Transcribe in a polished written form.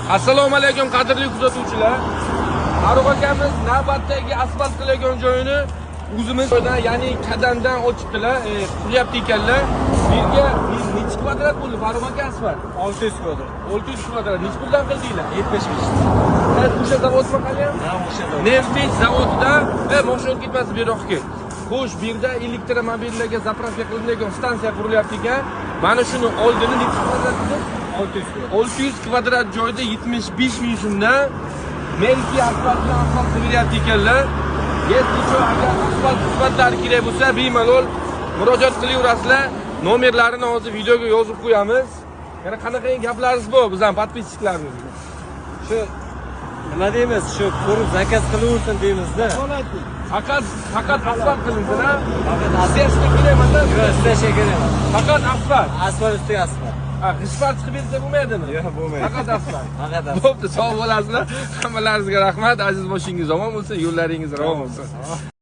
Assalomu alaykum, qadrli kuzatuvchilar. Farruh akamiz navbatdagi asfalt qilayotgan joyini o'zimiz joydan, ya'ni Kadandan ochibdilar, quryapti ekanlar. Bu yerga nechi kvadrat bo'ldi, Farruh aka, asfalt? 600 kvadrat. 600 kvadrat. Nechi puldan qildinglar? 75. Evet, o'sha zavodmi haliyam? Ha, o'sha zavod. Neftech zavodida, mashina ketmasin bu yoqqa. Xo'sh, bu yerda elektromobillarga заправка qilinadigan stansiya qurilyapti ekan. Mana shuni oldini nechi kvadrat dedi? 600 kvadrat. 600 kvadrat joyda 75 ming so'mdan Melki asfalt bilan asfalt qilib beryapti ekanlar. Если что, agar asfalt xizmatlari kerak bo'lsa, bemalol murojaat qilaverasizlar. Nomerlarini hozir videoga yozib qo'yamiz. Yana qanaqa gaplaringiz bor bizning подписчик larimizga? Shu nima deymiz, shu ko'rib заказ qilaversin deymizda. Faqat asfalt qilinsin, ha? Faqat asfalt. Ishlashga kerak emas? Yo'q, ishlashga kerak emas. Faqat asfalt. Asfalt ustiga asfalt. Ha, g'ishtlar chiqib bersa bo'lmaydimi? Yo'q, bo'lmaydi. Faqat asfalt. Faqat asfalt. Bo'pti, sog' bo'lasizlar. Hammalaringizga rahmat. Aziz, boshingiz omon bo'lsin, yo'llaringiz ravon bo'lsin.